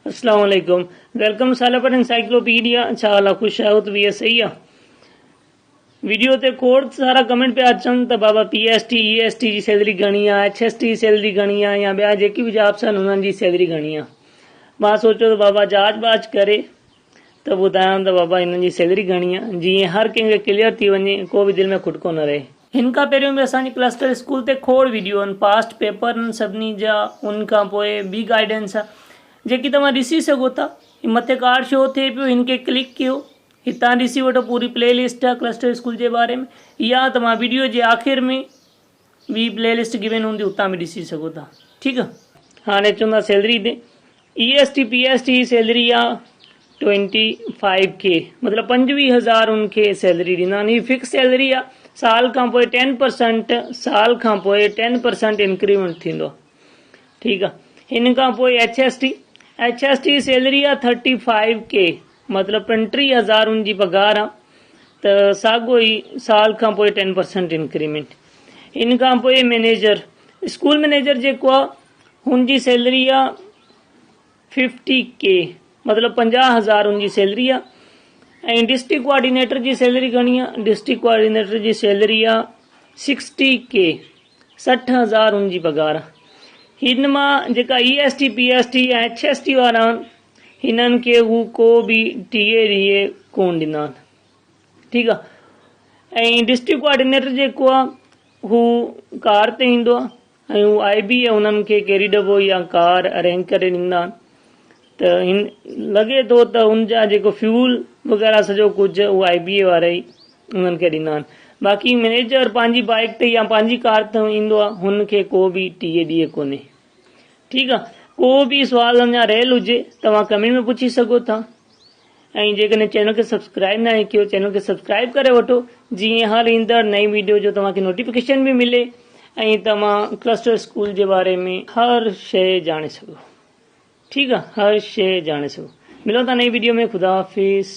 اسلام عليڪم welcome سالپر encyclopaedia ڇا حال آ خوش آهيو ته ويئي صحيح آ ويڊيو تي کوڙ سارا ڪمينٽ پيا اچن ته بابا P S T E S T جي سيلري گهڻي آ ايڇ ايس ٽي جي سيلري گهڻي آ يا ٻيا جيڪي به جابس آهن انهن جي سيلري گهڻي آ مان سوچيو ته بابا جاچ باچ ڪري ته ٻڌايان ته بابا انهن جي سيلري گهڻي آ جيئن هر ڪنهن کي ڪليئر ٿي وڃي ڪو به دل ۾ کٽڪو نه رهي. هن کان پهريون به اسان جي ڪلسٽر اسڪول تي کوڙ ويڊيو آهن پاسٽ پيپر آهن سڀني جا ان کان پوء ٻي گائيڊنس آ جيڪي توهان ڏسي سگهو ٿا هي مٿي ڪارڊ شو ٿئي پيو هن کي ڪلڪ ڪيو هتان ڏسي وٺو پوري پلي لسٽ آ ڪلسٽر اسڪول جي باري ۾ يا توهان ويڊيو جي آخر ۾ ٻي پلي لسٽ گيون هوندي اتان به ڏسي سگهو ٿا ٺيڪ آ. هاڻي اچون ٿا سيلري تي E S T P S T جي سيلري آ ٽوئنٽي فائيو ڪي مطلب پنجويهه هزار ان کي سيلري ڏيندا آهن هي فڪس سيلري آ سال کان پوء ٽين پرسنٽ سال کان پوء ٽين پرسنٽ انڪريمينٽ ٿيندو ٺيڪ آ هن کان پوء H S T H S T salary آ ٿرٽي فائيو ڪي مطلب 35 هزار ان جي پگهار آ ته ساڳو ئي سال کان پوء ٽين پرسنٽ انڪريمينٽ ان کان پوء مئنيجر اسڪول مئنيجر جيڪو آ هن جي سيلري آ ففٽي ڪي مطلب 50 هزار ان جي سيلري آ ۽ ڊسٽرڪٽ ڪوآرڊينيٽر جي سيلري گهڻي آ ڊسٽرڪٽ ڪوآرڊينيٽر جي سيلري آ سڪسٽي ڪي 60 هزار ان جي پگهار آ هن مان جيڪا E S T P S T ۽ H S T وارا آهن هنن کي هو ڪو به ٽي اي ڊي اي ڪون ڏيندا آهن ٺيڪ آ ۽ ڊسٽرڪٽ ڪوآرڊينيٽر جيڪو آ هو ڪار تي ايندو آ ۽ هو آء بي اي انهن کي ڪيري ڊٻو يا ڪار ارينج ڪري ڏيندا آهن ته هن لڳي ٿو ته ان جا جيڪو فيول وغيره سڄو ڪجهه هو آء بي اي وارا ئي انهن کي ڏيندا آهن باقي مئنيجر پنهنجي بائيڪ تي يا پنهنجي ڪار تي ايندو آهي هن کي ڪو به ٽي اي ڊي اي ڪونهي ٺيڪ آ ڪو به سوال اڃا رهيل هجي توهان ڪمينٽ ۾ پڇي سگهو ٿا ۽ جيڪڏهن چينل کي سبسڪرائب ناهي ڪيو چينل کي سبسڪرائب ڪري وٺو جيئن هر ايندڙ نئين ويڊيو جو توهان کي نوٽيفڪيشن به ملي ۽ توهان ڪلسٽر اسڪول جي باري ۾ هر شيء ڄاڻي سگهو ٺيڪ آ هر شيء ڄاڻي سگهو ملون ٿا نئين ويڊيو ۾ خدا حافظ.